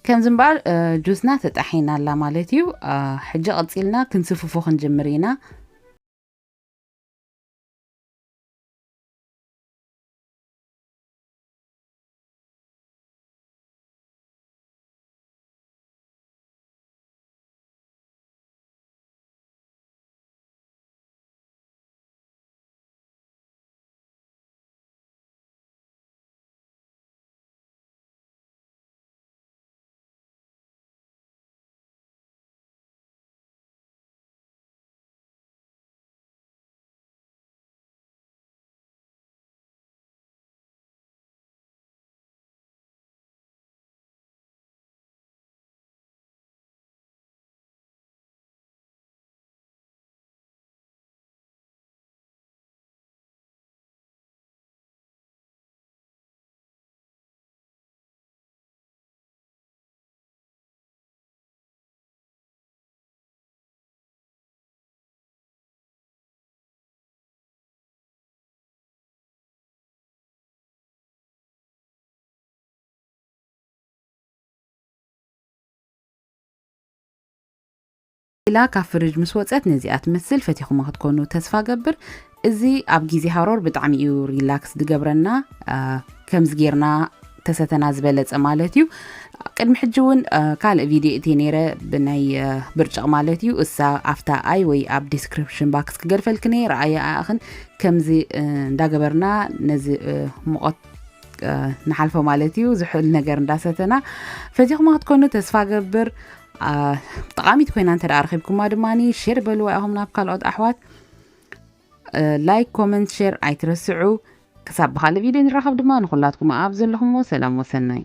ከምዚ እምበኣር ጁስና ተጣሒና ኣላ ማለት እዩ። ሕጂ ቀፂልና ክንስፍፎ ክንጅምር ኢና። ኢላ ካብ ፍርጅ ምስ ወፀት ነዚኣ ትመስል። ፈቲኹማ ክትኮኑ ተስፋ ገብር። እዚ ኣብ ግዜ ሃሮር ብጣዕሚ እዩ ሪላክስ ዝገብረና። ከምዚ ጌርና ተሰተና ዝበለፀ ማለት እዩ። ቅድሚ ሕጂ እውን ካልእ ቪድዮ እቲ ነይረ ብናይ ብርጭቕ ማለት እዩ። እሳ ኣብታ ኣይ ወይ ኣብ ዲስክሪፕሽን ባክስ ክገድፈልክን እየ። ረኣያ ኣኽን ከምዚ እንዳገበርና ነዚ ሙቐት ንሓልፎ ማለት እዩ። ዝሑል ነገር እንዳሰተና ፈቲኹማ ክትኮኑ ተስፋ ገብር። ጠቓሚት ኮይና እንተ ረኺብኩማ ድማ ሼር በልዋ ኢኹም ናብ ካልኦት ኣሕዋት። ላይክ፣ ኮመንት፣ ሼር ኣይትረስዑ። ክሳብ ብኻልእ ቪድዮ ንራኸብ ድማ ንኹላትኩም ኣብ ዘለኹምዎ ሰላም ወሰናይ።